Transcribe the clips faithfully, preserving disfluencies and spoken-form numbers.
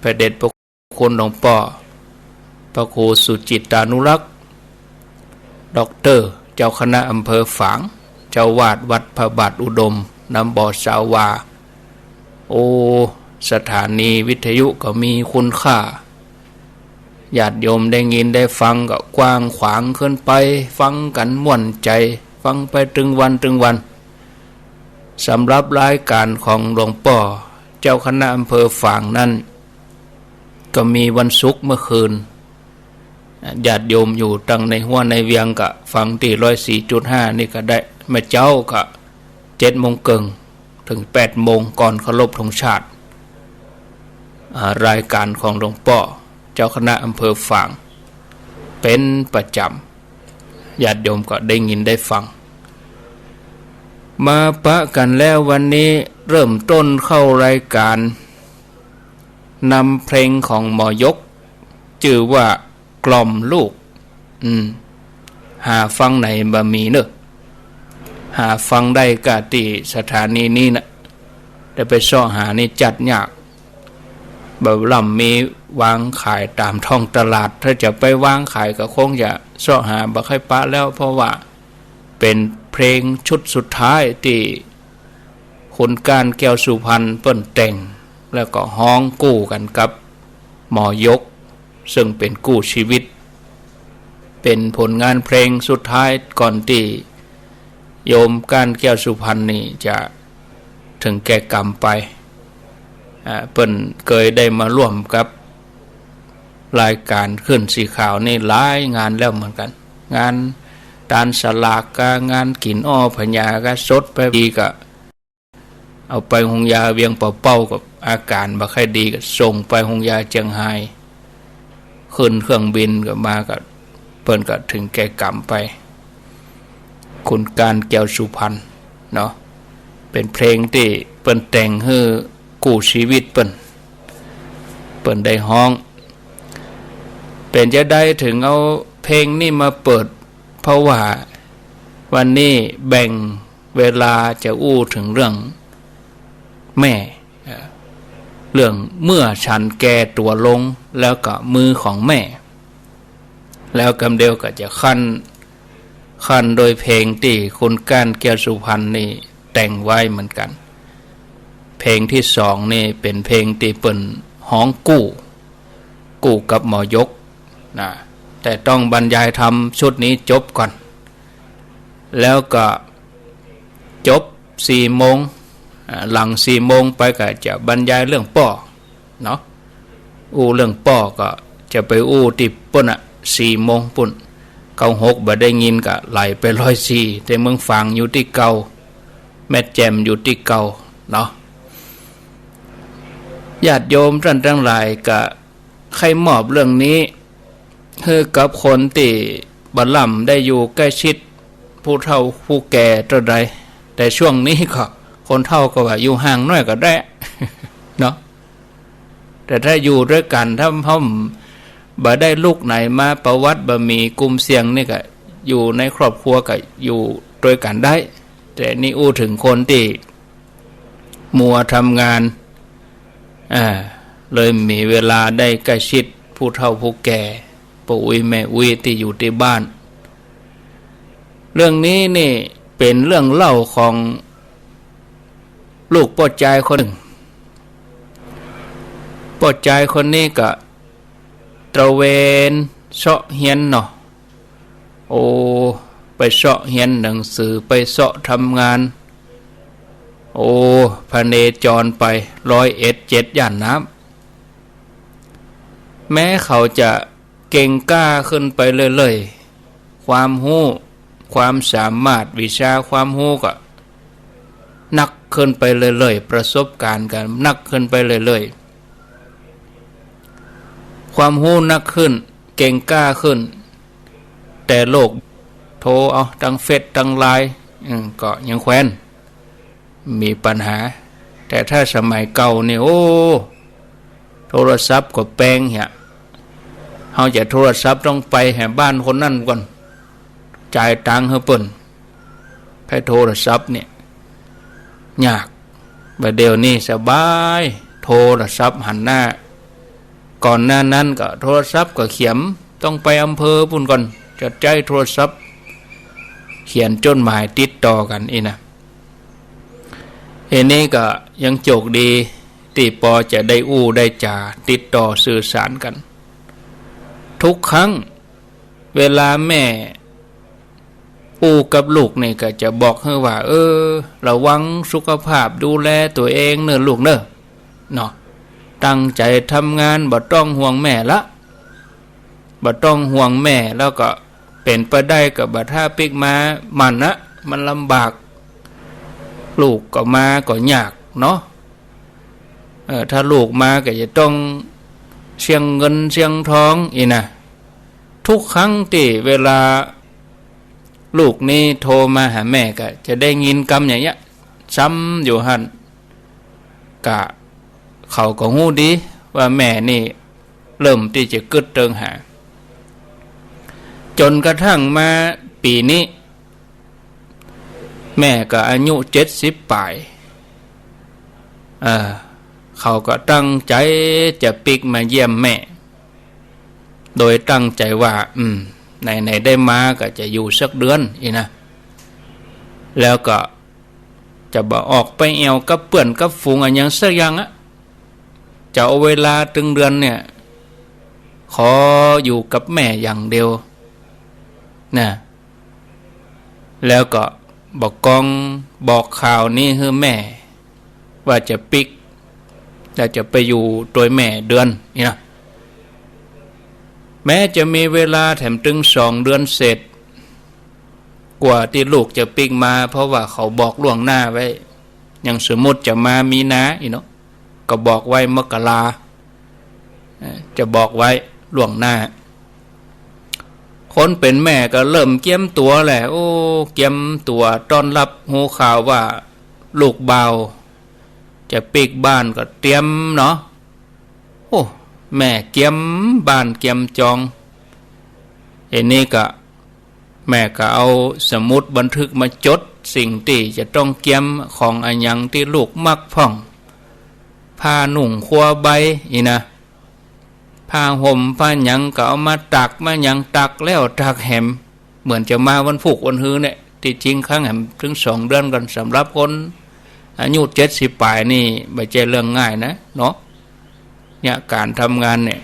พระเดชพระคุณหลวงป้อ พระครูสุจิตตานุรักษ์ ด็อกเตอร์ เจ้าคณะอำเภอฝาง เจ้าอาวาสวัดพระบาทอุดม นำบ่สาวว่า โอ้ สถานีวิทยุก็มีคุณค่า ญาติโยมได้ยินได้ฟังก็กว้างขวางขึ้นไป ฟังกั๋นม่วนใจ๋ ฟังไปตึงวันตึงวัน สำหรับรายก๋านของหลวงป้อ เจ้าคณะอำเภอฝางนั้น ก็มีวันศุกร์เมื่อคืน ญาติโยมอยู่ตังในหัวในเวียงก็ฟังตี้ร้อยสี่จุดห้านี่ก็ได้ เมื่อเจ๊าก็เจ็ดโมงเกิ่ง เถิงแปดโมงก่อนเคารพธงชาติ อ่า รายก๋านของหลวงป้อ เจ้าคณะอำเภอฝาง เป๋นประจ๋ำ ญาติโยมก็ได้ยินได้ฟัง มาปะกั๋นแล้ววันนี้ เริ่มต้นเข้ารายก๋าน นำเพลงของหมอยก จื้อว่า กล่อมลูก อืม หาฟังไหนบ่มีเน่อ หาฟังได้ก้าตี้สถานีนี้นะ แต่ไปเซาะหานี่จัดยาก บ่ล่ำมีวางขายต๋ามท้องตลาด ถ้าจะไปวางขายก็คงจะเซาะหาบ่ค่อยปะแล้ว เพราะว่าเป๋นเพลงชุดสุดท้ายตี้คุณก้าน แก้วสุพรรณ เปิ้นแต่ง แล้วก็ฮ้องกู้กั๋นกับหมอยก ซึ่งเป๋นกู้ชีวิต เป๋นผลงานเพลงสุดท้ายก่อนตี้โยมก้าน แก้วสุพรรณ นี่จะเถิงแก่ก๋รรมไป อ่า เปิ้นเกยได้มาร่วมกับรายก๋านคลื่นสีขาวนี่หลายงานแล้วเหมือนกั๋น งานตานสลากก้า งานกิ๋นอ้อผญาก้า สดไปดีก็ เอาไปโฮงยาเวียงป่าเป้าก็อาก๋านบ่ค่อยดีก็ส่งไปโฮงยาเจียงฮาย ขึ้นเครื่องบินก็มาก็ เปิ้นก็เถิงแก่ก๋รรมไป คุณก้าน แก้วสุพรรณ เนาะ เป๋นเพลงตี้เปิ้นแต่งหื้อกู้ชีวิตเปิ้น เปิ้นได้ฮ้อง เป๋นจาใดเถิงเอาเพลงนี้มาเปิด เพราะว่าวันนี้แบ่ง เวลาจะอู้เถิงเรื่องแม่ เอ่อ เรื่องเมื่อฉันแก่ตั๋วลง แล้วก็มือของแม่ แล้วกำเดียวก็จะขั้น ขั้นโดยเพลงตี้คุณก้าน แก้วสุพรรณ นี่แต่งไว้เหมือนกั๋น เพลงตี้สองนี่เป๋นเพลงตี้เปิ้นฮ้องกู้ กู้กับหมอยก นะ แต่ต้องบรรยายธรรมชุดนี้จบก่อน แล้วก็จบสี่โมง อ่า หลังสี่โมงไปก็จะบรรยายเรื่องป้อ เนาะ อู้เรื่องป้อก็จะไปอู้ตี้ปู๊นอะ สี่โมงปู๊น เก้าหกบ่ได้ยินก็ไหลไปร้อยสี่ แต่เมืองฝางอยู่ตี้เก่า แม่แจ่มอยู่ตี้เก่า เนาะ ญาติโยมต้านตังหลายก็ ใค่มอบเรื่องนี้หื้อกับคนตี้บ่ล่ำได้อยู่ใก้ชิดผู้เฒ่าผู้แก่เต้าใด แต่ช่วงนี้ก็คนเฒ่าก็ว่าอยู่ห่างหน้อยก็ได้ เนาะ แต่ถ้าอยู่ตวยกั๋น ถ้าเฮาบ่ได้ลุกไหนมา ประวัติบ่มีกลุ่มเสี่ยงนี่ก็อยู่ในครอบครัวก็อยู่ตวยกั๋นได้ แต่นี่อู้เถิงคนตี้ มัวทำงาน อ่า เลยบ่มีเวลาได้ใก้ชิดผู้เฒ่าผู้แก่ ป้ออุ๊ยแม่อุ๊ยตี้อยู่ตี้บ้าน เรื่องนี้นี่เป๋นเรื่องเล่าของลูกป้อจายคนนึ่ง ป้อจายคนนี้ก็ตระเวนเซาะเฮียนเนาะ โอ้ ไปเซาะเฮียนหนังสือ ไปเซาะทำงาน โอ้ พเนจรไปร้อยเอ็ด เจ็ด ย่านน้ำ แม้เขาจะเก่งกล้าขึ้นไปเรื่อยๆ ความฮู้ ความสามารถ วิชาความฮู้ก็นักขึ้นไปเรื่อยๆ ประสบก๋ารณ์ก็นักขึ้นไปเรื่อยๆ ความฮู้นักขึ้น เก่งกล้าขึ้น แต่โลกโทรเอาตังเฟซตังไลน์ อืม ก็ยังแควน มีปัญหา แต่ถ้าสมัยเก่านี่ โอ้ โทรศัพท์ก็แปงเหีย เฮาจะโทรศัพท์ต้องไปหาบ้านคนนั้นก่อน จ่ายตังค์หื้อเปิ้น ไปโทรศัพท์เนี่ย ยาก บ่าเดี่ยวนี้สบาย โทรศัพท์หันหน้า ก่อนหน้านั้นก็โทรศัพท์ก็เขียม ต้องไปอำเภอปู๊นก่อน จะใจ๊โทรศัพท์ เขียนจดหมายติดต่อกั๋นอี้นะ อันนี้ก็ยังโจคดี ตี้ปอจะได้อู้ได้จ๋าติดต่อสื่อสารกั๋น ทุกครั้ง เวลาแม่อู้กับลูกนี่ก็จะบอกหื้อว่า เออ ระวังสุขภาพ ดูแลตั๋วเองเน่อลูกเน่อ เนาะ ตั้งใจ๋ทำงาน บ่ต้องห่วงแม่ละ บ่ต้องห่วงแม่ แล้วก็เป๋นไปได้ก็บ่ถ้าปิ๊กมาหมั่นนะ มันลำบาก ลูกก็มาก็ยากเนาะ เออ ถ้าลูกมาก็จะต้องเสี้ยงเงินเสี้ยงทองอี้นะ ทุกครั้งตี้เวลาลูกนี้โทรมาหาแม่ก็จะได้ยินกำอย่างเนี้ย ซ้ำอยู่หั้น กะเขาก็ฮู้ดีว่าแม่นี่เริ่มตี้จะกึ๊ดเติงหา จ๋นกระทั่งมาปี๋นี้ แม่ก็อายุเจ็ดสิบป๋าย เออ เขาก็ตั้งใจ๋จะปิ๊กมาเยี่ยมแม่ โดยตั้งใจ๋ว่า อืม ไหนๆ ได้มาก็จะอยู่สักเดือนอี้นะ แล้วก็จะบ่ออกไปแอ่วกับเปื้อนกับฝูงอะหยังสักอย่างอะ จะเอาเวลาตึงเดือนเนี่ย ขออยู่กับแม่อย่างเดียวนะ แล้วก็บ่กองบอกข่าวนี้หื้อแม่ ว่าจะปิ๊ก แล้วจะไปอยู่ตวยแม่เดือนอี้นะ แม้จะมีเวลาแถมตึงสองเดือนเศษกว่าตี้ลูกจะปิ๊กมา เพราะว่าเขาบอกล่วงหน้าไว้ อย่างสมมุติจะมามีนาอี้เนาะ ก็บอกไว้มกรา เอ่อ จะบอกไว้ล่วงหน้า คนเป๋นแม่ก็เริ่มเกียมตั๋วแหละ โอ้ เกียมตั๋วต้อนฮับฮู้ข่าวว่าลูกบ่าวจะปิ๊กบ้านก็เตรียมเนาะ โอ้ แม่เกียมบ้านเกียมจอง อันนี้ก็ แม่ก็เอาสมุดบันทึกมาจดสิ่งตี้จะต้องเกียม ของอะหยังตี้ลูกมักพ่อง ผ้านุ่งครัวใบอี้นะ ผ้าห่มผ้าหยังก็เอามาตากมาหยัง ตากแล้วตากแหม เหมือนจะมาวันพูกวันฮือเนี่ย ตี้จริงคั้งแหมตึงสองเดือนก่อน สำหรับคนอายุเจ็ดสิบป๋ายนี่บ่ใจ้เรื่องง่ายนะเนาะ เนี่ยก๋านทำงานเนี่ย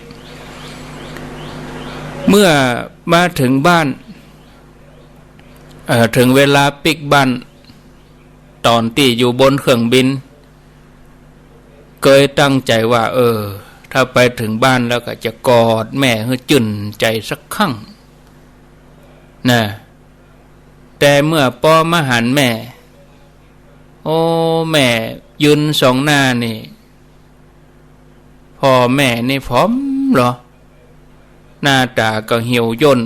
เมื่อมาเถิงบ้าน เอ่อ เถิงเวลาปิ๊กบ้าน ต๋อนตี้อยู่บนเครื่องบิน เกยตั้งใจ๋ว่า เออ ถ้าไปเถิงบ้านแล้วก็จะกอดแม่หื้อจื้นใจ๋สักครั้งนะ แต่เมื่อปอมาหันแม่ โอ้ แม่ยืนสองหน้านี่ ผ่อแม่นี่ผอมเหลอ หน้าต๋าก็เหี่ยวย่น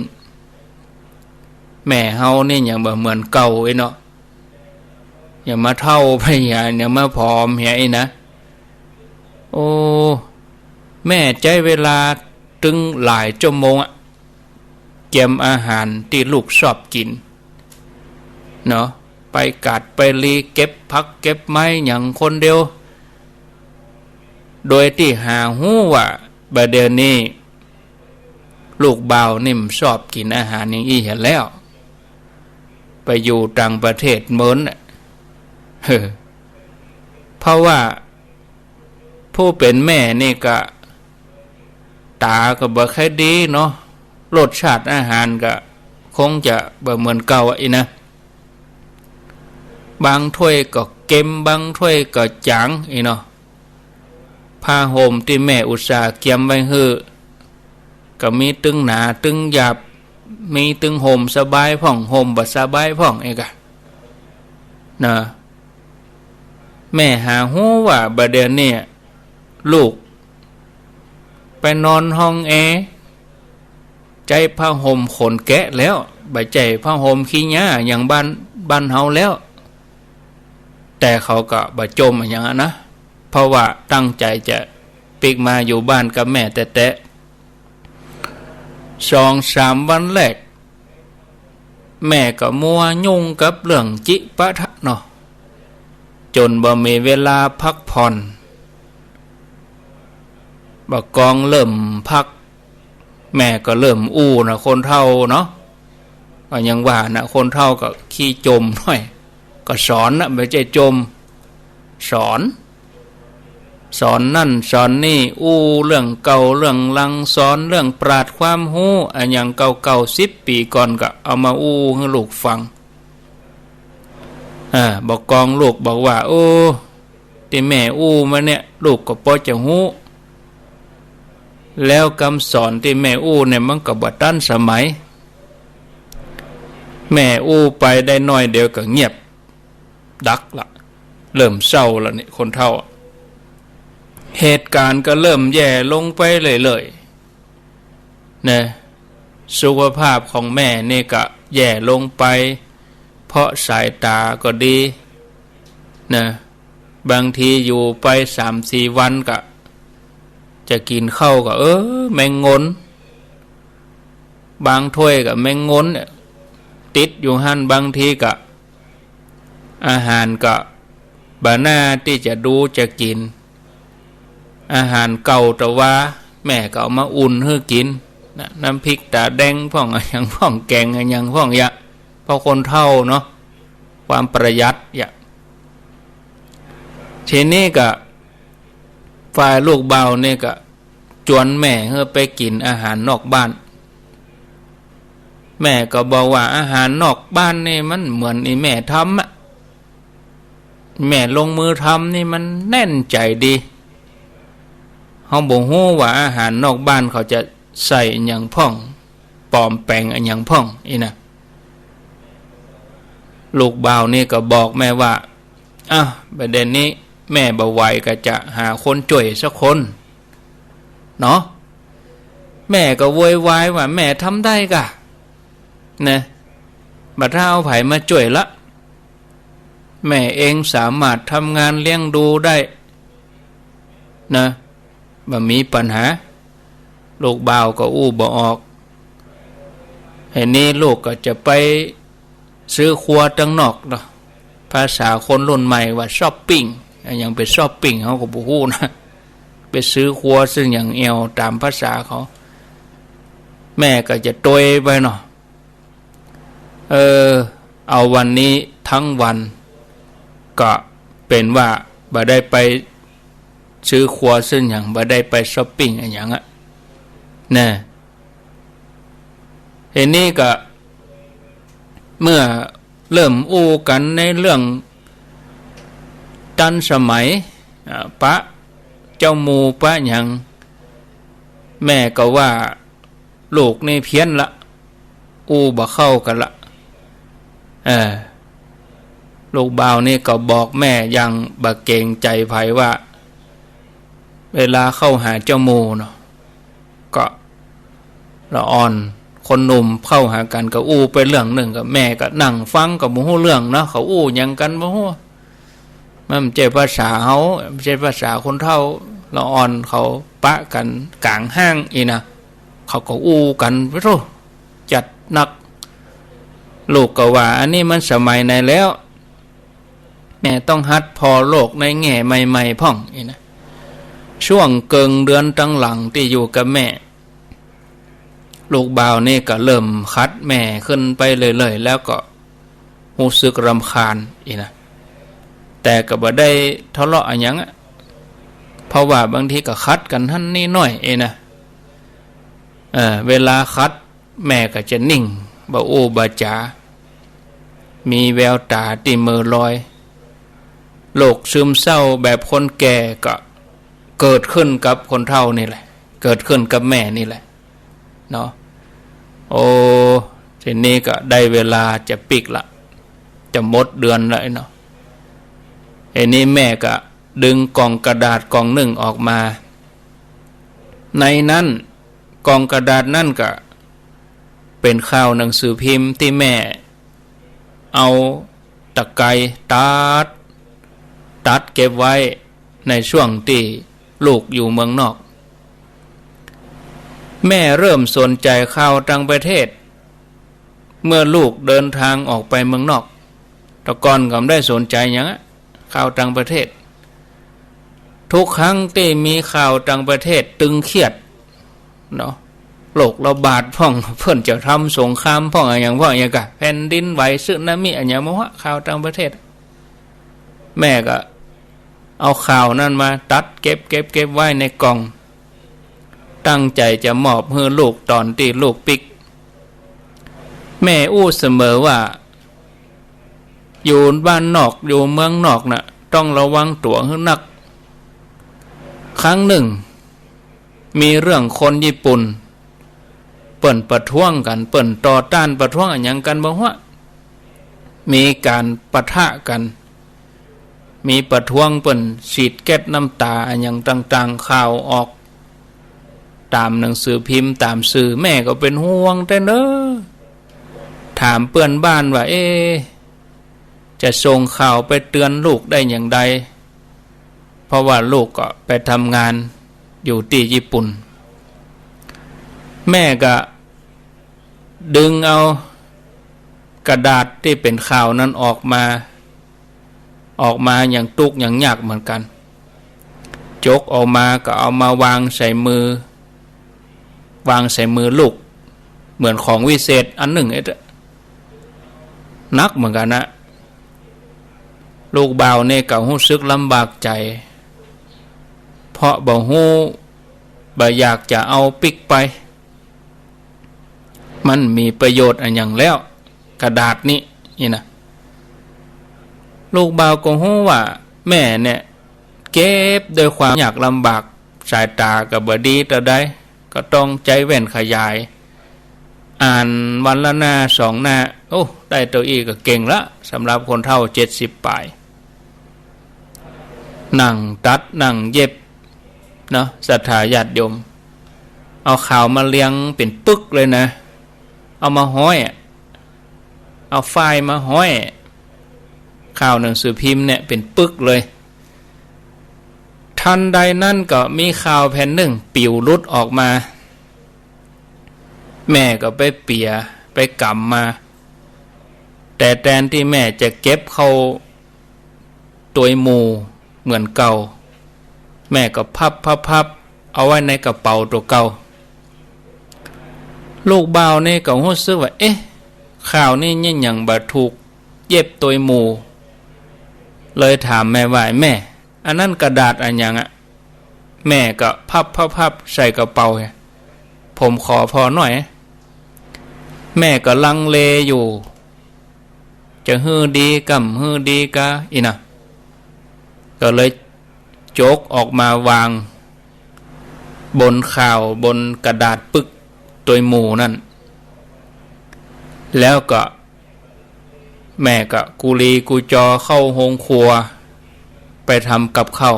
แม่เฮานี่ยังบ่เหมือนเก่าอี้เนาะ ยังมาเฒ่าไปเหีย ยังมาผอมเหียอี้นะ โอ้ แม่ใจ๊เวลาตึงหลายจั่วโมงอะ เกียมอาหารตี้ลูกชอบกิ๋นเนาะ ไปกาดไปลี เก็บผักเก็บไม้หยังคนเดียว โดยตี้หาฮู้ว่าบ่าเดี่ยวนี้ลูกบ่าวนี่บ่ชอบกิ๋นอาหารอย่างอี้เหียแล้ว ไปอยู่ต่างประเทศเมินน่ะ เออ เพราะว่าผู้เป๋นแม่นี่ก็ ต๋าก็บ่ค่อยดีเนาะ รสชาติอาหารก็คงจะบ่เหมือนเก่าอะอี้นะ บางถ้วยก็เก็ม บางถ้วยก็จ๋างอี้เนาะ ผ้าห่มตี้แม่อุตส่าห์เกียมไว้หื้อ ก็มีตึงหนาตึงหยาบ มีตึงห่มสบายพ่อง ห่มบ่สบายพ่องอี้กะ นะ แม่หาฮู้ว่าบ่าเดี่ยวนี้ลูกไปนอนห้องแอร์ ใจ๊ผ้าห่มขนแกะแล้ว บ่ใจ้ผ้าห่มขี้หญ้าอย่างบ้าน บ้านเฮาแล้ว แต่เขาก็บ่โจ้มอะหยังอะนะ เพราะว่าตั้งใจ๋จะปิ๊กมาอยู่บ้านกับแม่แต๊ๆ สองสามวันแรก แม่ก็มัวยุ่งกับเรื่องจิปาถะเนาะ จ๋นบ่มีเวลาพักผ่อน บ่ากองเริ่มพัก แม่ก็เริ่มอู้นะ คนเฒ่าเนาะ ก็ยังว่านะ คนเฒ่าก็ขี้จ่มหน้อย ก็สอนนะ บ่ใจ้จ่ม สอน สอนนั่นสอนนี่ อู้เรื่องเก่าเรื่องหลัง สอนเรื่องปราชญ์ความฮู้ อะหยังเก่าๆ สิบปี๋ก่อนก็เอามาอู้หื้อลูกฟัง อ่า บ่ากองลูกบอกว่า โอ้ ตี้แม่อู้มาเนี่ย ลูกก็ปอจะฮู้ แล้วกำสอนตี้แม่อู้เนี่ยมันก็บ่ตันสมัย แม่อู้ไปได้หน้อยเดียวก็เงียบดักละ เริ่มเศร้าละเนี่ย คนเฒ่าอะ เหตุก๋ารณ์ก็เริ่มแย่ลงไปเรื่อยๆ นะ สุขภาพของแม่นี่ก็แย่ลงไป เพราะสายต๋าก็ดี นะ บางทีอยู่ไปสามสี่วันก็ จะกิ๋นข้าวก็ เออ แมงงน บางถ้วยก็แมงงนเนี่ย ติดอยู่หั้น บางทีก็ อาหารก็บ่น่าตี้จะดูจะกิ๋น อาหารเก่าตะวา แม่ก็เอามาอุ่นหื้อกิ๋นนะ น้ำพริกต๋าแดงพ่อง อะหยังพ่อง แก๋งอะหยังพ่องยะ เพราะคนเฒ่าเนาะ ความประหยัดยะ ทีนี้ก็ ฝ่ายลูกบ่าวนี่ก็จวนแม่หื้อไปกิ๋นอาหารนอกบ้าน แม่ก็บอกว่า อาหารนอกบ้านนี่มันเหมือนอีแม่ทำอะ แม่ลงมือทำนี่มันแน่นใจ๋ดี เฮาบ่ฮู้ว่าอาหารนอกบ้านเขาจะใส่อะหยังพ่อง ปลอมแปงอะหยังพ่อง อี้นะ ลูกบ่าวนี่ก็บอกแม่ว่า อ้าว บ่าเดี่ยวนี้แม่บ่ไหว ก็จะหาคนจ้วยสักคนเนาะ แม่ก็โวยวายว่า แม่ทำได้ก่ะ นะ บ่าถ้าเอาใผมาจ้วยละ แม่เองสามารถทำงานเลี้ยงดูได้ นะ บ่มีปัญหา ลูกบ่าวก็อู้บ่ออก ทีนี้ลูกก็จะไปซื้อครัวตังนอกเนาะ ภาษาคนรุ่นใหม่ว่าช็อปปิ้ง อะหยังเป๋นช็อปปิ้ง เฮาก็บ่ฮู้นะ ไปซื้อครัวซื้อหยังแอ่วต๋ามภาษาเขา แม่ก็จะตวยไปเนาะ เออ เอาวันนี้ทั้งวัน ก็เป๋นว่าบ่ได้ไปซื้อครัวซื้อหยัง บ่ได้ไปช็อปปิ้งอะหยังอะ นะ ทีนี้ก็ เมื่อเริ่มอู้กั๋นในเรื่องตันสมัย อ่า ปะเจ้าหมู่ปะหยัง แม่ก็ว่า ลูกนี่เพี้ยนละ อู้บ่เข้ากั๋นละ เออ ลูกบ่าวนี่ก็บอกแม่อย่างบ่เกรงใจ๋ใผว่า เวลาเข้าหาเจ้าหมู่เนาะ ก็ละอ่อน คนหนุ่มเข้าหากั๋นก็อู้ไปเรื่องนึ่ง ก็แม่ก็นั่งฟังก็บ่ฮู้เรื่องเนาะ เขาอู้หยังกั๋นบ่ฮู้ มันบ่ใจ้ภาษาเฮา บ่ใจ้ภาษาคนเฒ่า ละอ่อนเขาปะกั๋นก๋างห้างอี้นะ เขาก็อู้กั๋น โธ่ จัดหนัก ลูกก็ว่า อันนี้มันสมัยไหนแล้ว แม่ต้องหัดผ่อโลกในแง่ใหม่ๆ พ่อง อี้นะ ช่วงเกิ่งเดือนตังหลังตี้อยู่กับแม่ ลูกบ่าวนี่ก็เริ่มขัดแม่ขึ้นไปเรื่อยๆ แล้วก็ฮู้สึกรำคาญอี้นะ แต่ก็บ่ได้ทะเลาะอะหยังอะ เพราะว่าบางทีก็ขัดกั๋นหั้นนี่หน้อยอี้นะ เออ เวลาขัด แม่ก็จะนิ่ง บ่อู้บ่จ๋า มีแววต๋าตี้เหม่อลอย โรคซึมเศร้าแบบคนแก่ก็เกิดขึ้นกับคนเฒ่านี่แหละ เกิดขึ้นกับแม่นี่แหละ เนาะ โอ้ ทีนี้ก็ได้เวลาจะปิ๊กละ จะหมดเดือนละเนาะ ทีนี้แม่ก็ดึงก่องกระดาษก่องนึ่งออกมา ในนั้น ก่องกระดาษนั้นก็เป๋นข่าวหนังสือพิมพ์ตี้แม่เอาตะไกรตัด ตัดเก็บไว้ในช่วงตี้ลูกอยู่เมืองนอก แม่เริ่มสนใจ๋ข่าวต่างประเทศ เมื่อลูกเดินทางออกไปเมืองนอก แต่ก่อนก็บ่ได้สนใจ๋หยังอะ ข่าวต่างประเทศ ทุกครั้งตี้มีข่าวต่างประเทศตึงเครียดเนาะ โรคระบาดพ่อง เปิ้นจะทำสงครามพ่อง อะหยังพ่อง อะหยังกะ แผ่นดินไหว สึนามิ อะหยังบ่ฮู้ ข่าวต่างประเทศ แม่ก็เอาข่าวนั้นมาตัดเก็บ เก็บ เก็บไว้ในกล่อง ตั้งใจ๋จะมอบหื้อลูกต๋อนตี้ลูกปิ๊ก แม่อู้เสมอว่า อยู่บ้านนอก อยู่เมืองนอกน่ะ ต้องระวังตั๋วหื้อนัก ครั้งนึ่ง มีเรื่องคนญี่ปุ่น เปิ้นประท้วงกั๋น เปิ้นต่อต้านประท้วงอะหยังกั๋นบ่ฮู้ มีก๋านปะทะกั๋น มีประท้วง เปิ้นฉีดแก๊สน้ำตาอะหยังต่างๆ ข่าวออกต๋ามหนังสือพิมพ์ ต๋ามสื่อ แม่ก็เป๋นห่วงแต๊เน่อ ถามเปื้อนบ้านว่า เอ๊ะ จะส่งข่าวไปเตือนลูกได้อย่างใด เพราะว่าลูกก็ไปทำงานอยู่ตี้ญี่ปุ่น แม่ก็ดึงเอากระดาษตี้เป๋นข่าวนั้นออกมา ออกมาอย่างตุ๊กข์อย่างยากเหมือนกั๋น จกออกมาก็เอามาวางใส่มือ วางใส่มือลูก เหมือนของวิเศษอันนึ่ง เอ๊ะ หนักเหมือนกั๋นนะ ลูกบ่าวนี่ก็ฮู้สึกลำบากใจ๋ เพราะบ่ฮู้ บ่อยากจะเอาปิ๊กไป มันมีประโยชน์อะหยังแล้ว กระดาษนี้ นี่นะ ลูกบ่าวก็ฮู้ว่าแม่เนี่ยเก็บด้วยความยากลำบาก สายต๋าก็บ่ดีเต้าใด ก็ต้องใจ๊แว่นขยาย อ่านวันละหน้าสองหน้า โอ้ ได้เต้าอี้ก็เก่งละ สำหรับคนเฒ่าเจ็ดสิบป๋าย นั่งตัดนั่งเย็บเนาะ ศรัทธาญาติโยม เอาข่าวมาเรียงเป๋นปึกเลยนะ เอามาห้อยอะ เอาฝ้ายมาห้อย ข่าวหนังสือพิมพ์เนี่ยเป๋นปึกเลย ทันใดนั้นก็มีข่าวแผ่นนึ่งปิ๋วหลุดออกมา แม่ก็ไปเปีย ไปก๋ำมา แต่แตนตี้แม่จะเก็บเข้าตวยหมู่เหมือนเก่า แม่ก็พับพับพับเอาไว้ในกระเป๋าตั๋วเก่า ลูกบ่าวนี่ก็ฮู้สึกว่า เอ๊ะ ข่าวนี้ยังบ่ถูกเย็บตวยหมู่ เลยถามแม่ว่า แม่ อันนั้นกระดาษอะหยังอะ แม่ก็พับพับพับใส่กระเป๋า ผมขอผ่อหน่อย แม่ก็ลังเลอยู่ จะหื้อดีก่ำหื้อดีกา อี้นะ ก็เลยจกออกมาวางบนข่าว บนกระดาษปึกตวยหมู่นั่น แล้วก็แม่ก็กุลีกุจอเข้าโฮงครัว ไปทำกับข้าว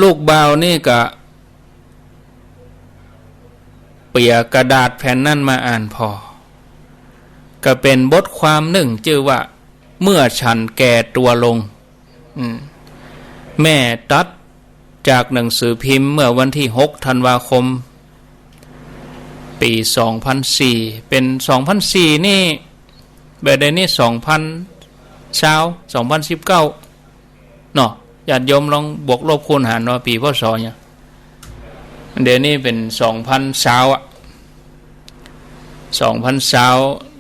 ลูกบ่าวนี่ก็ เปียกระดาษแผ่นนั้นมาอ่านผ่อ ก็เป๋นบทความนึ่งจื้อว่า เมื่อฉันแก่ตัวลง อืม แม่ตัดจากหนังสือพิมพ์เมื่อวันตี้หกธันวาคม ปี๋สองพันสี่ เป๋นสองพันสี่นี่ บ่าเดี่ยวนี้สองพันซาว สองพันสิบเก้า เนาะ ญาติโยมลองบวกลบคูณหารว่าปี๋ พ.ศ. หยัง เดี๋ยวนี้เป๋นสองพันซาวอะ สองพันซาว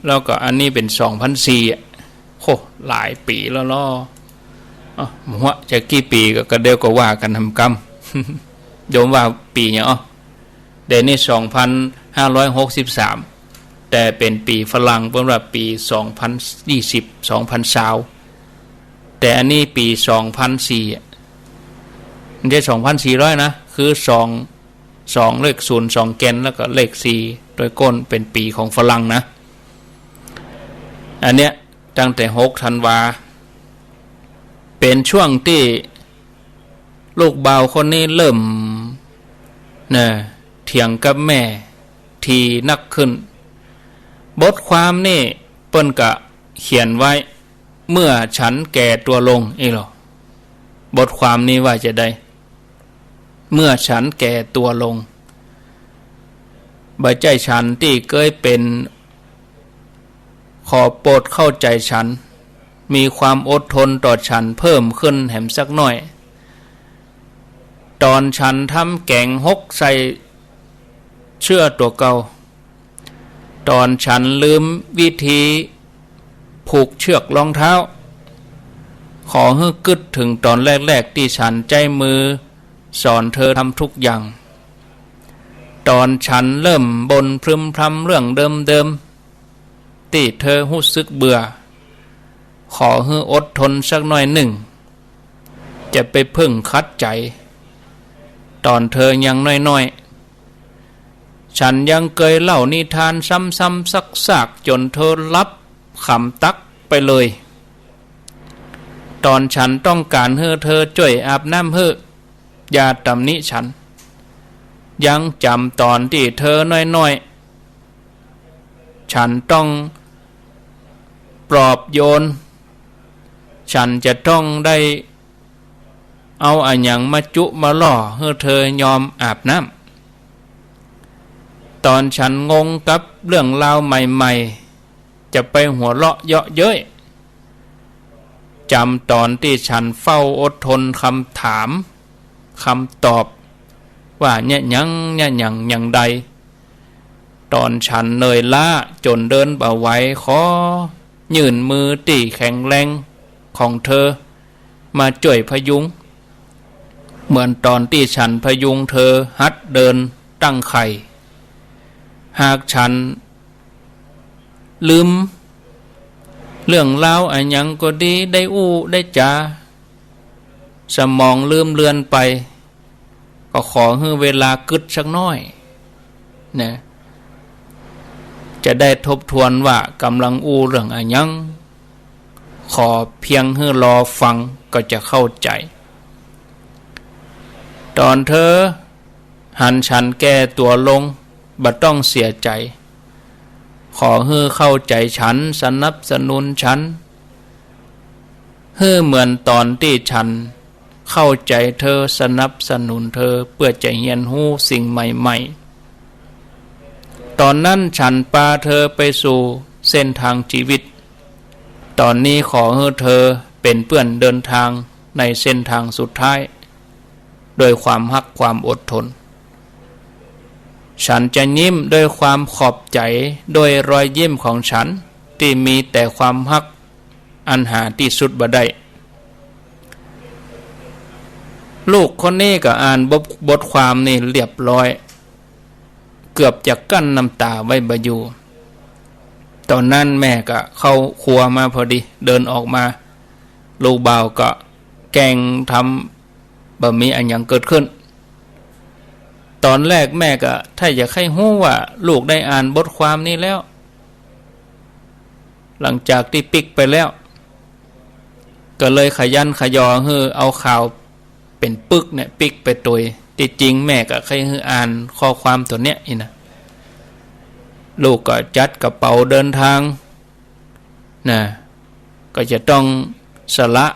แล้วก็อันนี้เป๋นสองพันสี่อะ โห หลายปี๋แล้วลอ เอ้า บ่ฮู้จะกี่ปี๋ก็ ก็เดี๋ยวก็ว่ากั๋นทำกรรม โยมว่าปี๋หยัง อ้อ เดี๋ยวนี้สองพันห้าร้อยหกสิบสาม แต่เป๋นปี๋ฝรั่ง เปิ้นว่าปี๋สองพันยี่สิบ สองพันซาว แต่อันนี้ปี๋สองพันสี่อะ บ่ใจ้สองพันสี่ร้อยนะ คือสอง สองเลขศูนย์สองแก่น แล้วก็เลขสี่ตวยก้น เป๋นปี๋ของฝรั่งนะ อันเนี้ยตั้งแต่หกธันวา เป๋นช่วงตี้ลูกบ่าวคนนี้เริ่ม นะ เถียงกับแม่ ถี่นักขึ้น บทความนี่เปิ้นก็เขียนไว้ เมื่อฉันแก่ตัวลง อี้ลอ บทความนี้ว่าจะใด เมื่อฉันแก่ตัวลง บ่ใจ้ฉันตี้เกยเป๋น ขอโปรดเข้าใจ๋ฉัน มีความอดทนต่อฉันเพิ่มขึ้นแหมสักหน้อย ต๋อนฉันทำแก๋งหกใส่เสื้อตั๋วเก่า ต๋อนฉันลืมวิธีผูกเชือกรองเท้า ขอหื้อกึ๊ดเถิงต๋อนแรกๆ ตี้ฉันใจ๊มือสอนเธอทำทุกอย่าง ต๋อนฉันเริ่มบ่นพรึมพรำเรื่องเดิมๆ ตี้เธอฮู้สึกเบื่อ ขอหื้ออดทนสักหน้อยนึ่ง จะไปเพิ่งขัดใจ๋ ต๋อนเธอยังน้อยๆ ฉันยังเกยเล่านิทานซ้ำๆ ซากๆ จ๋นเธอหลับขำตั๊กไปเลย ต๋อนฉันต้องก๋านหื้อเธอจ้วยอาบน้ำหื้อ อย่าต๋ำหนิฉัน ยังจ๋ำต๋อนตี้เธอน้อยๆ ฉันต้องปลอบโยน ฉันจะต้องได้เอาอะหยังมาจุมาล่อหื้อเธอยอมอาบน้ำ ต๋อนฉันงงกับเรื่องราวใหม่ๆ จะไปหัวเราะเยาะเย้ย จ๋ำต๋อนตี้ฉันเฝ้าอดทนคำถาม คำตอบ ว่าเยียะหยัง เยียะหยัง อย่างใด ต๋อนฉันเหนื่อยล้าจ๋นเดินบ่ไหว ขอยื่นมือตี้แข็งแรงของเธอมาจ้วยพยุง เหมือนต๋อนตี้ฉันพยุงเธอหัดเดินตั้งไข่ หากฉัน ลืมเรื่องราวอะหยังก็ดี ได้อู้ได้จ๋า สมองลืมเลือนไป ก็ขอหื้อเวลากึ๊ดสักหน้อยนะ จะได้ทบทวนว่ากำลังอู้เรื่องอะหยัง ขอเพียงหื้อรอฟังก็จะเข้าใจ๋ ต๋อนเธอหันฉันแก่ตั๋วลง บ่ต้องเสียใจ๋ ขอหื้อเข้าใจ๋ฉัน สนับสนุนฉัน หื้อเหมือนต๋อนตี้ฉันเข้าใจ๋เธอ สนับสนุนเธอ เปื้อจะเฮียนฮู้สิ่งใหม่ๆ ต๋อนนั้นฉันปาเธอไปสู่เส้นทางจีวิต ต๋อนนี้ขอหื้อเธอเป๋นเปื้อนเดินทางในเส้นทางสุดท้าย ด้วยความฮักความอดทน ฉันจะยิ้มด้วยความขอบใจ๋ ด้วยรอยยิ้มของฉันตี้มีแต่ความฮัก อันหาตี้สุดบ่ได้ ลูกคนนี้ก็อ่านบท บทความนี่เรียบร้อย เกือบจะกั้นน้ำต๋าไว้บ่อยู่ ต๋อนนั้นแม่ก็เข้าครัวมาพอดี เดินออกมา ลูกบ่าวก็แกล้งทำบ่มีอะหยังเกิดขึ้น ต๋อนแรกแม่ก็ถ้าอยากหื้อฮู้ว่าลูกได้อ่านบทความนี้แล้ว หลังจากตี้ปิ๊กไปแล้ว ก็เลยขยันขยอหื้อเอาข่าวเป๋นปึกเนี่ยปิ๊กไปตวย ตี้จริงแม่ก็ใค่หื้ออ่านข้อความตั๋วเนี้ยอี้นะ ลูกก็จัดกระเป๋าเดินทางนะ ก็จะต้องสละ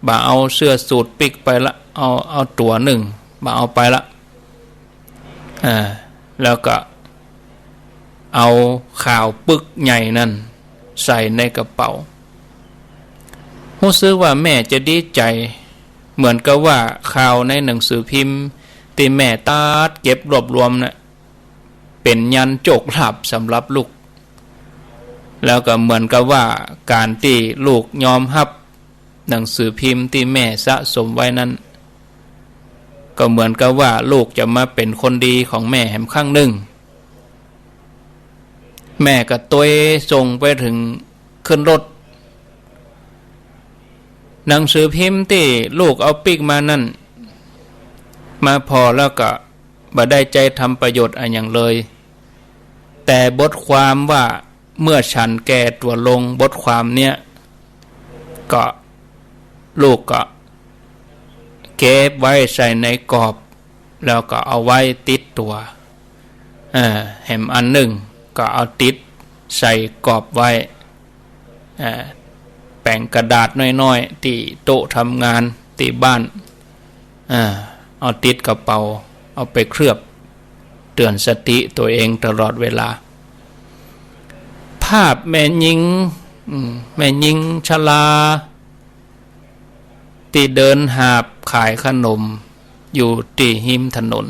บ่เอาเสื้อสูทปิ๊กไปละ เอา เอาตั๋วนึ่ง บ่เอาไปละ อ่า แล้วก็เอาข่าวปึกใหญ่นั้นใส่ในกระเป๋า ฮู้สึกว่าแม่จะดีใจ๋ เหมือนกับว่าข่าวในหนังสือพิมพ์ตี้แม่ตัดเก็บรวบรวมน่ะ เป๋นยันโจกลาภสำหรับลูก แล้วก็เหมือนกับว่าก๋านตี้ลูกยอมฮับหนังสือพิมพ์ตี้แม่สะสมไว้นั้น ก็เหมือนกับว่าลูกจะมาเป๋นคนดีของแม่แหมครั้งนึ่ง แม่ก็ตวยส่งไปเถิงขึ้นรถ หนังสือพิมพ์ตี้ลูกเอาปิ๊กมานั้น มาผ่อแล้วก็บ่ได้ใจ๊ทำประโยชน์อะหยังเลย แต่บทความว่าเมื่อฉันแก่ตั๋วลง บทความเนี้ย ก็ลูกก็เก็บไว้ใส่ในกอบ แล้วก็เอาไว้ติดตั๋ว เอ่อ แหมอันนึ่งก็เอาติดใส่กอบไว้ เอ่อ แป๋งกระดาษน้อยๆ ตี้โต๊ะทำงานตี้บ้าน เอ่อ เอาติดกระเป๋า เอาไปเคลือบ เตื๋อนสติตั๋วเองตลอดเวลา ภาพแม่ญิง อืม แม่ญิงชรา ตี้เดินหาบขายขนม อยู่ตี้ฮิมถนน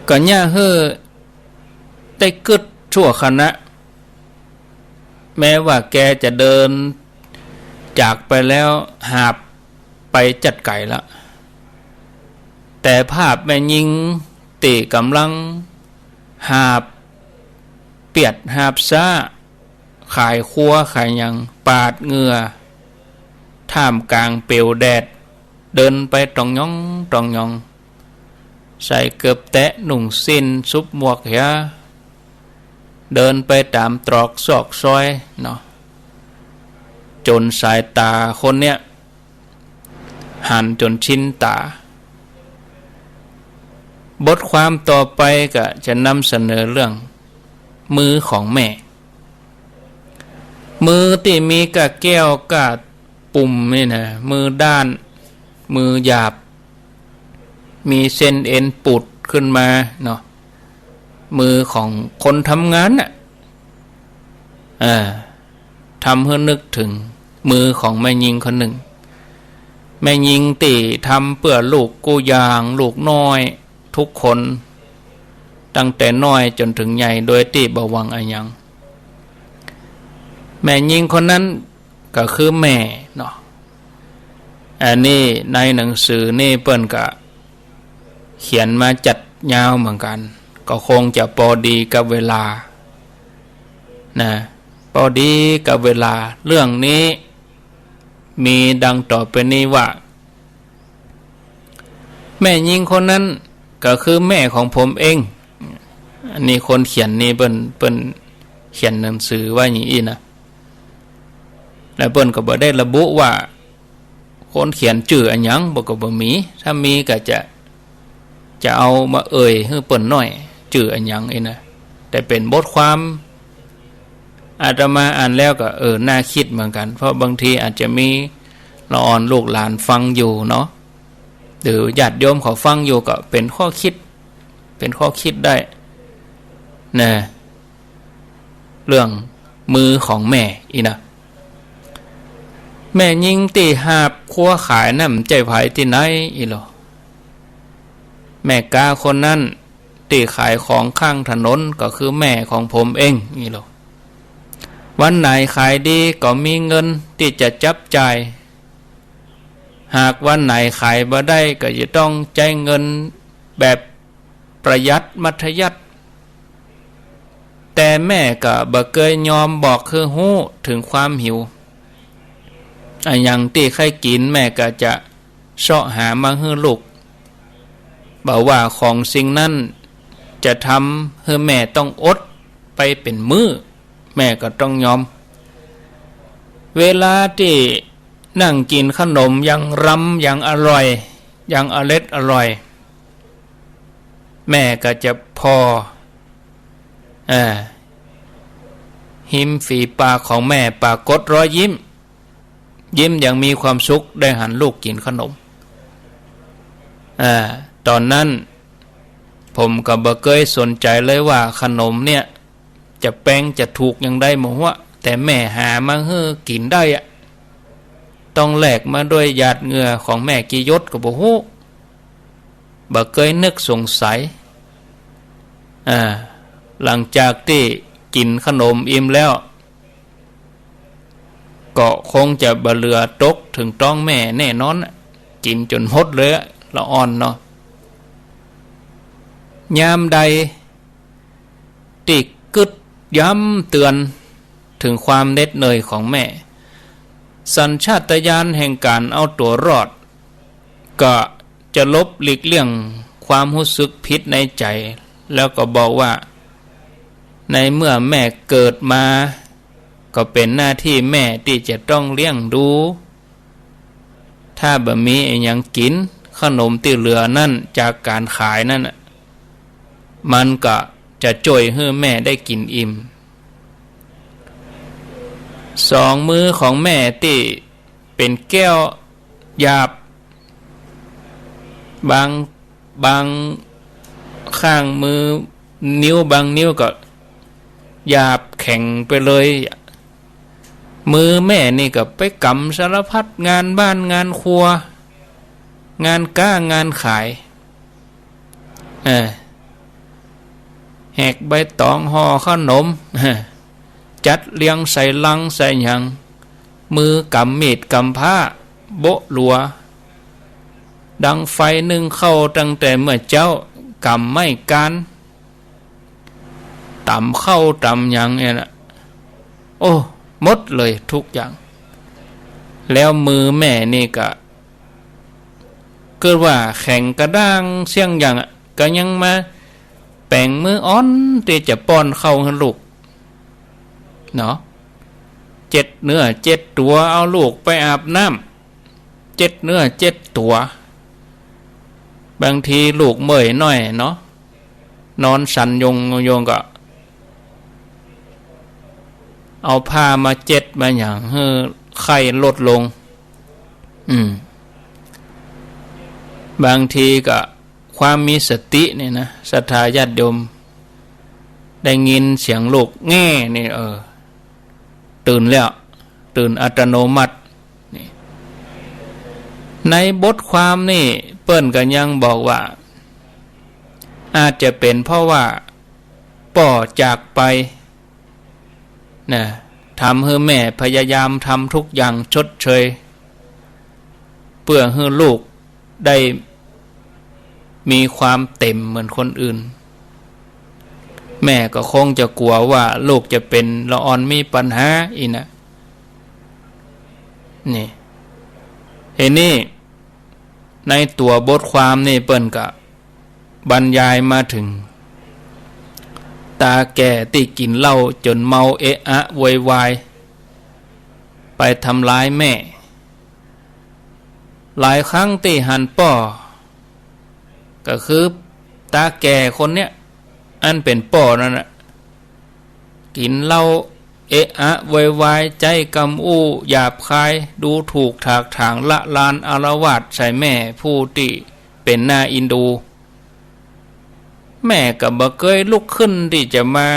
ก็เยียะหื้อได้กึ๊ดชั่วขณะ แม้ว่าแกจะเดินจากไปแล้ว หาบไปจั๊ดไก๋ละ แต่ภาพแม่ญิงตี้ก่ำลังหาบเปียดหาบซ้า ขายครัวขายหยัง ปาดเหงื่อ ท่ามกลางเปลวแดด เดินไปต่องหยองต่องหยอง ใส่เกิบแตะ นุ่งสิ้น สุบหมวกเหีย เดินไปต๋ามตรอกซอกซอยเนาะ จ๋นสายต๋าคนเนี้ย หันจ๋นชินต๋า บทความต่อไปก็จะนำเสนอเรื่องมือของแม่ มือตี้มีก้าแก้วก้าปุ่มนี่นะ มือด้าน มือหยาบ มีเส้นเอ็นปูดขึ้นมาเนาะ มือของคนทำงานน่ะ เออ ทำหื้อนึกเถิงมือของแม่ญิงคนนึ่ง แม่ญิงตี้ทำเปื้อลูกกู้อย่าง ลูกน้อยทุกคน ตั้งแต่น้อยจ๋นเถิงใหญ่ โดยตี้บ่หวังอะหยัง แม่ญิงคนนั้นก็คือแม่เนาะ อันนี้ในหนังสือนี่เปิ้นก็เขียนมาจัดยาวเหมือนกั๋น ก็คงจะปอดีกับเวลานะ ปอดีกับเวลา เรื่องนี้มีดังต่อไปนี้ว่า แม่ญิงคนนั้นก็คือแม่ของผมเอง อันนี้คนเขียนนี่เปิ้น เปิ้นเขียนหนังสือไว้อย่างอี้นะ แล้วเปิ้นก็บ่ได้ระบุว่า คนเขียนจื้ออะหยัง บ่ ก็บ่มี ถ้ามีก็จะ จะเอามาเอ่ยหื้อเปิ้นหน้อย จื้ออะหยังอี้นะ แต่เป๋นบทความ อาตมาอ่านแล้วก็ เออ น่าคิดเหมือนกั๋น เพราะบางทีอาจจะมีละอ่อนลูกหลานฟังอยู่เนาะ หรือญาติโยมเขาฟังอยู่ก็เป๋นข้อคิด เป๋นข้อคิดได้นะ เรื่องมือของแม่อี้นะ แม่ญิงตี้หาบครัวขายนั้นบ่ใจ้ใผตี้ไหนอี้ลอ แม่ก๊าคนนั้นตี้ขายของข้างถนนก็คือแม่ของผมเองอี้ลอ วันไหนขายดีก็มีเงินตี้จะจับจ่าย หากวันไหนขายบ่ได้ก็จะต้องใจ๊เงินแบบประหยัดมัธยัสถ์ แต่แม่ก็บ่เกยยอมบอกหื้อฮู้เถิงความหิว อะหยังตี้ใค่กิ๋นแม่ก็จะเซาะหามาหื้อลูก บ่ว่าของสิ่งนั้นจะทำหื้อแม่ต้องอดไปเป๋นมื้อ แม่ก็ต้องยอม เวลาตี้นั่งกิ๋นขนมอย่างรำ อย่างอร่อย อย่างอร็ดอร่อย แม่ก็จะผ่อ เออ ฮิมฝีปากของแม่ปรากฏรอยยิ้ม ยิ้มอย่างมีความสุขได้หันลูกกิ๋นขนม เออ ต๋อนนั้นผมก็บ่เกยสนใจ๋เลยว่าขนมเนี่ย จะแปงจะถูกอย่างใดบ่ฮู้ แต่แม่หามาหื้อกิ๋นได้อะ ต้องแลกมาด้วยหยาดเหงื่อของแม่กี่หยดก็บ่ฮู้ บ่เกยนึกสงสัย อ่า หลังจากตี้กิ๋นขนมอิ่มแล้ว ก็คงจะบ่เหลือตกเถิงต๊องแม่แน่นอนน่ะ กิ๋นจ๋นหมดเลยอะ ละอ่อนเนาะ ยามใด ตี้กึ๊ดย้ำเตือนเถิงความเหน็ดเหนื่อยของแม่ สัญชาตญาณแห่งก๋านเอาตั๋วรอด ก็จะหลบหลีกเลี่ยงความฮู้สึกผิดในใจ๋ แล้วก็บอกว่า ในเมื่อแม่เกิดมา ก็เป๋นหน้าตี้แม่ตี้จะต้องเลี้ยงดู ถ้าบ่มีอะหยังกิ๋น ขนมตี้เหลือนั้นจากก๋านขายนั้นน่ะ มันก็จะจ้วยหื้อแม่ได้กิ๋นอิ่ม สองมือของแม่ตี้เป๋นแก้วหยาบ บาง บางข้างมือ นิ้วบางนิ้วก็หยาบแข็งไปเลย มือแม่นี่ก็ไปกำสารพัดงานบ้านงานครัว งานก๊างานขาย เออ แหกใบต๋องห่อขนม จัดเรียงใส่ลังใส่หยัง มือกำมีดกำผ้า โบ๊ะหลัว ดังไฟนึ่งข้าวตั้งแต่เมื่อเจ๊า ก๋ำไม้ก๊าน ต๋ำข้าวต๋ำหยังเนี่ยนะ โอ้ หมดเลยทุกอย่าง แล้วมือแม่นี่ก็ เกิดว่าแข็งกระด้างเสี้ยงหยังอะ ก็ยังมาแป๋งมืออ่อนตี้จะป้อนข้าวหื้อลูก เนาะ เจ็ดเนื้อเจ็ดตั๋ว เอาลูกไปอาบน้ำ เจ็ดเนื้อเจ็ดตั๋ว บางทีลูกเมื่อยหน้อยเนาะ นอนสั่นยงยงก็ เอาผ้ามาเจ็ดมาหยังหื้อไข้ลดลง อืม บางทีก็ความมีสติเนี่ยนะ ศรัทธาญาติโยม ได้ยินเสียงลูกแง่นี่ เออ ตื่นแล้ว ตื่นอัตโนมัติ นี่ ในบทความนี่เปิ้นก็ยังบอกว่า อาจจะเป๋นเพราะว่าป้อจากไป นะ ทำหื้อแม่พยายามทำทุกอย่างชดเชย เปื้อหื้อลูกได้มีความเต็มเหมือนคนอื่น แม่ก็คงจะกั๋วว่าลูกจะเป๋นละอ่อนมีปัญหาอี้นะ นี่ ทีนี้ ในตั๋วบทความนี่เปิ้นก็บรรยายมาเถิง ต๋าแก่ตี้กิ๋นเหล้าจ๋นเมาเอะอะโวยวาย ไปทำร้ายแม่ หลายครั้งตี้หันป้อ ก็คือต๋าแก่คนเนี้ย อันเป๋นป้อนั่นน่ะ กิ๋นเหล้าเอะอะโวยวาย ใจ๊กำอู้หยาบคาย ดูถูกถากถางละลานอาละวาดใส่แม่ผู้ตี้เป๋นน่าอินดู แม่ก็บ่เกยลุกขึ้นตี้จะมา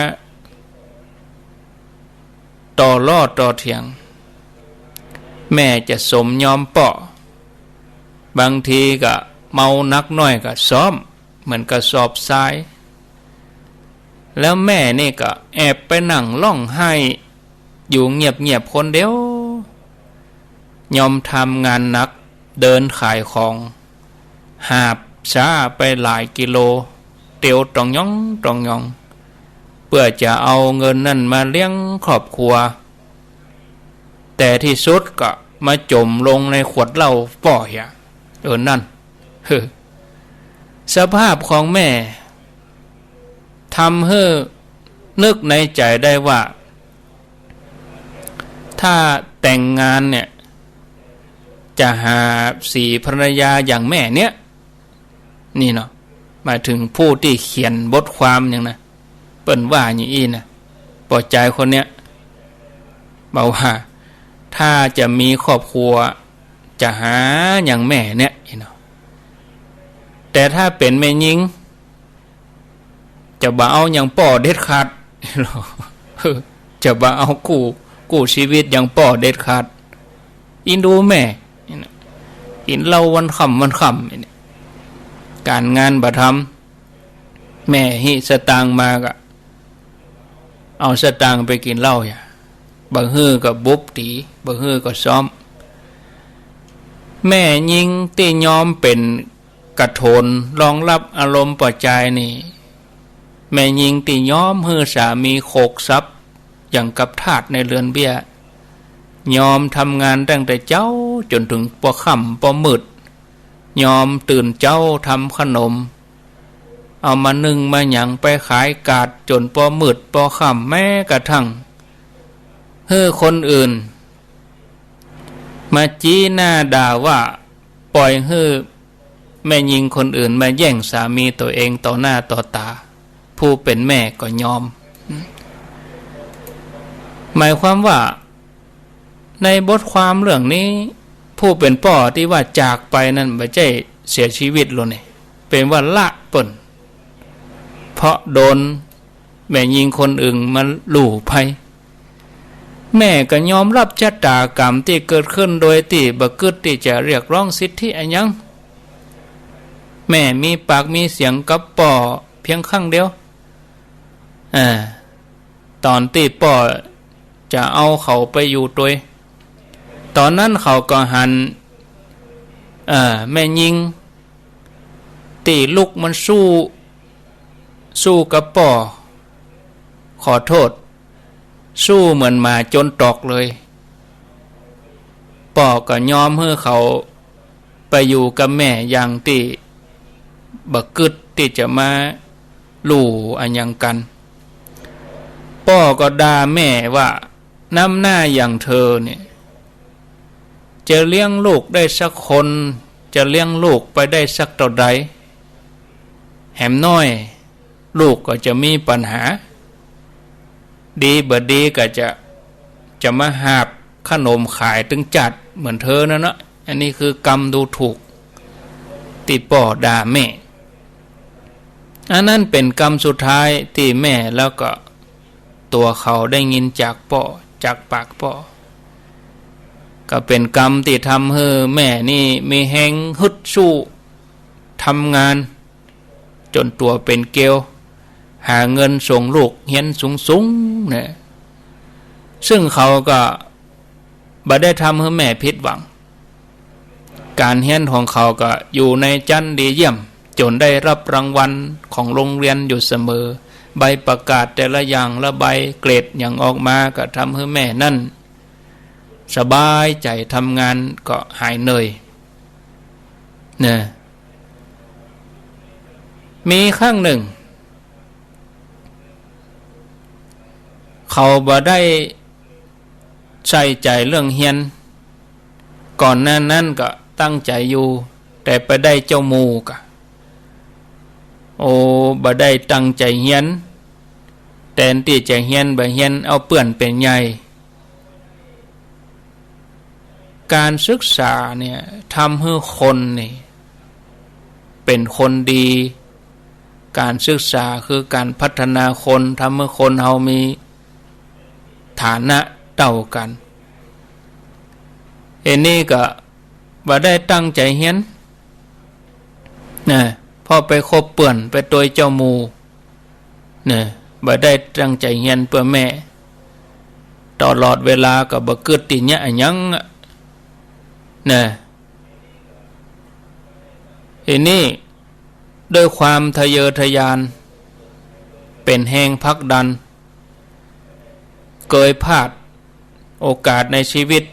ต่อล้อต่อเถียง แม่จะสมยอมป้อ บางทีก็เมานักหน้อยก็ซ้อม เหมือนกระสอบทราย แล้วแม่นี่ก็แอบไปนั่งฮ้องไห้อยู่เงียบๆ คนเดียว ยอมทำงานหนัก เดินขายของ หาบซ้าไปหลายกิโล เตียวต่องหยองต่องหยอง เปื้อจะเอาเงินนั่นมาเลี้ยงครอบครัว แต่ตี้สุดก็มาจ๋มลงในขวดเหล้าป้อเหีย เออ นั่น เฮ้อ สภาพของแม่ ทำหื้อนึกในใจ๋ได้ว่า ถ้าแต่งงานเนี่ย จะหาสีภรรยาอย่างแม่เนี่ย นี่เนาะ หมายเถิงผู้ตี้เขียนบทความอย่างนะ เปิ้นว่าอย่างอี้นะ ป้อจายคนเนี้ย บอกว่า ถ้าจะมีครอบครัว จะหาอย่างแม่เนี่ย นี่เนาะ แต่ถ้าเป๋นแม่ญิง จะบ่เอาอย่างป้อเด็ดขาด จะบ่เอากู้ กู้ชีวิตอย่างป้อเด็ดขาด อินดูแม่ นี่นะ กิ๋นเหล้าวันค่ำวันค่ำ นี่นะ ก๋านงานบ่ทำ แม่หิสตางค์มาก็ เอาสตางค์ไปกิ๋นเหล้าเหีย บ่หื้อก็บุบตี๋ บ่หื้อก็ซ้อม แม่ญิงตี้ยอมเป๋นกระโถนรองรับอารมณ์ป้อจายนี่ แม่ญิงตี้ยอมหื้อสามีโขกสับอย่างกับทาสในเฮือนเบี้ย ยอมทำงานตั้งแต่เจ๊าจ๋นเถิงป้อค่ำป้อมืด ยอมตื่นเจ๊าทำขนม เอามานึ่งมาหยังไปขายก๋าดจ๋นป้อมืดป้อค่ำ แม้กระทั่งหื้อคนอื่นมาจี๊หน้าด่าว่า ปล่อยหื้อแม่ญิงคนอื่นมาแย่งสามีตั๋วเองต่อหน้าต่อต๋า ผู้เป๋นแม่ก็ยอม หมายความว่า ในบทความเรื่องนี้ ผู้เป๋นป้อตี้ว่าจากไปนั้นบ่ใจ้เสียชีวิตลงนี่ เป๋นว่าละเปิ้น เพราะโดนแม่ญิงคนอื่นมาลู่ไป แม่ก็ยอมรับชะตากรรมตี้เกิดขึ้นโดยตี้บ่กึ๊ดตี้จะเรียกร้องสิทธิอะหยัง แม่มีปากมีเสียงกับป้อเพียงครั้งเดียว อ่า ต๋อนตี้ป้อจะเอาเขาไปอยู่ตวย ต๋อนนั้นเขาก็หัน เอ่อ แม่ญิงตี้ลุกมันสู้ สู้กับป้อ ขอโต้ษ สู้เหมือนหมาจ๋นตอกเลย ป้อก็ยอมหื้อเขาไปอยู่กับแม่อย่างตี้บ่กึ๊ดตี้จะมาลู่อะหยังกั๋น ป้อก็ด่าแม่ว่า น้ำหน้าอย่างเธอเนี่ย จะเลี้ยงลูกได้สักคน จะเลี้ยงลูกไปได้สักเต้าใด แหมน้อย ลูกก็จะมีปัญหา ดีบ่ดีก็จะ จะมาหาบขนมขายตึงจ๊าดเหมือนเธอนั่นเนาะ อันนี้คือกำดูถูกตี้ป้อด่าแม่ อันนั้นเป๋นกำสุดท้ายตี้แม่แล้วก็ตั๋วเขาได้ยินจากป้อ จากปากป้อ ก็เป๋นกำตี้ทำหื้อแม่นี่มีแฮงฮึดสู้ทำงาน จ๋นตั๋วเป๋นเกลียว หาเงินส่งลูกเฮียนสูงๆ นะ ซึ่งเขาก็บ่ได้ทำหื้อแม่ผิดหวัง ก๋านเฮียนของเขาก็อยู่ในจั้นดีเยี่ยม จ๋นได้รับรางวัลของโรงเรียนอยู่เสมอ ใบประกาศแต่ละอย่างละใบ เกรดหยังออกมาก็ทำหื้อแม่นั้นสบายใจ๋ ทำงานก็หายเหนื่อย นะ มีครั้งนึ่ง เขาบ่ได้ใส่ใจ๋เรื่องเฮียน ก่อนหน้านั้นก็ตั้งใจ๋อยู่ แต่ไปได้เจ้าหมู่กะ โอ้ บ่ได้ตั้งใจ๋เฮียน แตนตี้จะเฮียนบ่เฮียน เอาเปื้อนเป๋นใหญ่ ก๋านศึกษาเนี่ยทำหื้อคนนี่เป๋นคนดี ก๋านศึกษาคือก๋านพัฒนาคน ทำหื้อคนเฮามีฐานะเต้ากั๋น อันนี้ก็บ่ได้ตั้งใจ๋เฮียน นะ เพราะไปคบเปื้อน ไปตวยเจ้าหมู่ นะ บ่ได้ตั้งใจ๋เฮียนเปื้อแม่ ตลอดเวลาก็บ่กึ๊ดตี้เยียะอะหยังอะ นะ อันนี้ด้วยความทะเยอทะยาน เป๋นแฮงผลักดัน เกยพลาดโอกาสในชีวิต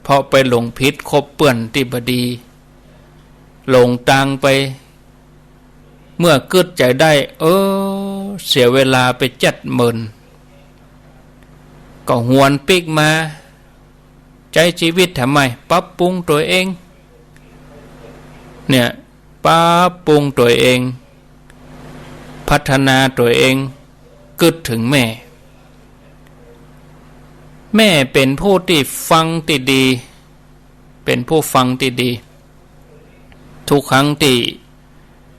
เพราะไปหลงผิดคบเปื้อนตี้บ่ดี หลงตางไป เมื่อกึ๊ดใจ๋ได้ เออ เสียเวลาไปจั๊ดเมิน ก็หวนปิ๊กมา ใจ๊จีวิตทำไม ปรับปรุงตั๋วเอง เนี่ย ปรับปรุงตั๋วเอง พัฒนาตั๋วเอง กึ๊ดเถิงแม่ แม่เป๋นผู้ตี้ฟังตี้ดี เป๋นผู้ฟังตี้ดี ทุกครั้งตี้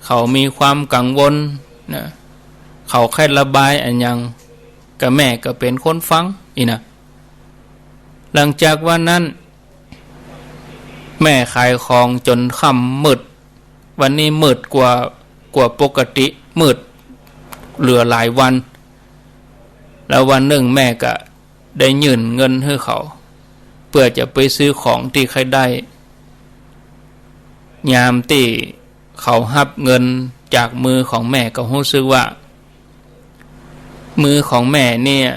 เขามีความกังวลนะ เขาใค่ระบายอะหยัง ก็แม่ก็เป๋นคนฟัง อี้นะ หลังจากวันนั้น แม่ขายของจ๋นค่ำมืด วันนี้มืดกว่า กว่าปกติ มืดเหลือหลายวัน แล้ววันนึ่งแม่ก็ได้ยื่นเงินหื้อเขา เปื้อจะไปซื้อของตี้ใค่ได้ ยามตี้เขาฮับเงินจากมือของแม่ก็ฮู้สึกว่า มือของแม่เนี่ย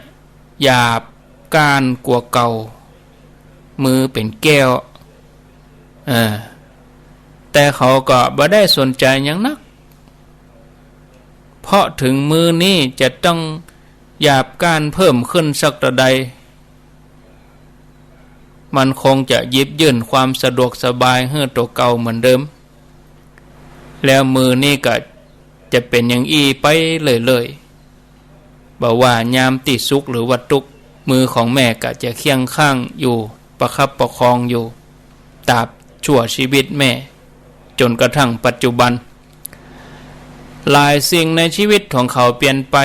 หยาบก้านกว่าเก่า มือเป๋นแก้ว เออ แต่เขาก็บ่ได้สนใจ๋หยังนัก เพราะเถิงมือนี้จะต้องหยาบก้านเพิ่มขึ้นสักเต้าใด มันคงจะหยิบยื่นความสะดวกสบายหื้อตั๋วเก่าเหมือนเดิม แล้วมือนี้ก็จะเป๋นอย่างอี้ไปเรื่อยๆ บ่ว่ายามตี้สุขหรือว่าตุ๊กข์ มือของแม่ก็จะเคียงข้างอยู่ ประคับประคองอยู่ ตราบชั่วชีวิตแม่ จ๋นกระทั่งปัจจุบัน หลายสิ่งในชีวิตของเขาเปลี่ยนไป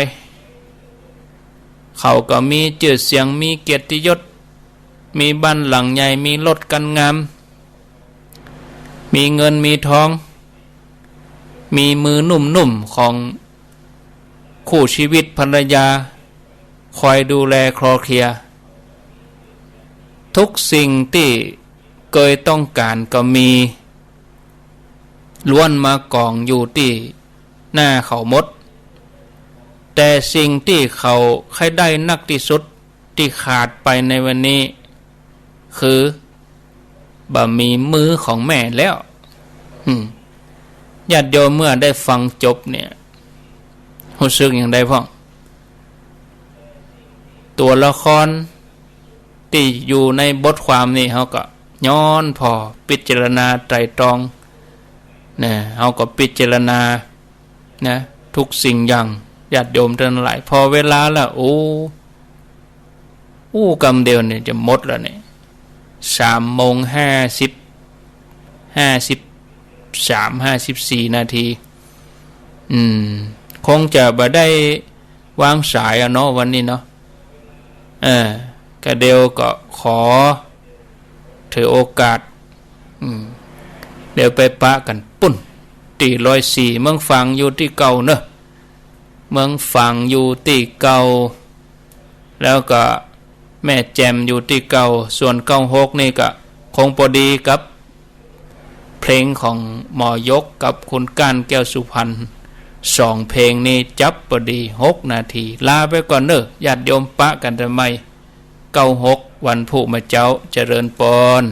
เขาก็มีจื้อเสียง มีเกียรติยศ มีบ้านหลังใหญ่ มีรถคันงาม มีเงินมีทอง มีมือนุ่มๆของคู่ชีวิตภรรยา คอยดูแลคลอเคลีย ทุกสิ่งตี้เกยต้องก๋านก็มี ล้วนมากองอยู่ตี้หน้าเขาหมด แต่สิ่งตี้เขาใค่ได้นักตี้สุดตี้ขาดไปในวันนี้ คือบ่มีมือของแม่แล้ว อืม ญาติโยมเมื่อได้ฟังจบเนี่ย ฮู้สึกอย่างใดพ่อง ตั๋วละครตี้อยู่ในบทความนี่ เฮาก็ย้อนผ่อพิจารณาไตร่ตรอง นะ เฮาก็พิจารณา นะ ทุกสิ่งอย่าง ญาติโยมตังหลาย ผ่อเวลาแล้ว โอ้ อู้ กำเดียวเนี่ยจะหมดแล้วเนี่ย สามโมงห้าสิบ ห้าสิบสาม ห้าสิบสี่นาที อืม คงจะบ่ได้วางสายอะเนาะ วันนี้เนาะ เออ กะเดียวก็ขอถือโอกาส อืม เดี๋ยวไปปะกั๋นปุ้น ตี้ร้อยสี่ เมืองฝางอยู่ตี้เก่าเนอะ เมืองฝางอยู่ตี้เก่า แล้วก็แม่แจ่มอยู่ตี้เก่า ส่วนเก้าหกนี่ก็คงปอดีกับเพลงของหมอยกกับคุณก้านแก้วสุพรรณ สองเพลงนี้จับปอดีหกนาที ลาไปก่อนเนอะ ญาติโยม ปะกั๋นแต่ใหม่ เก้าหก วันพูกมาเจ๊า เจริญปอน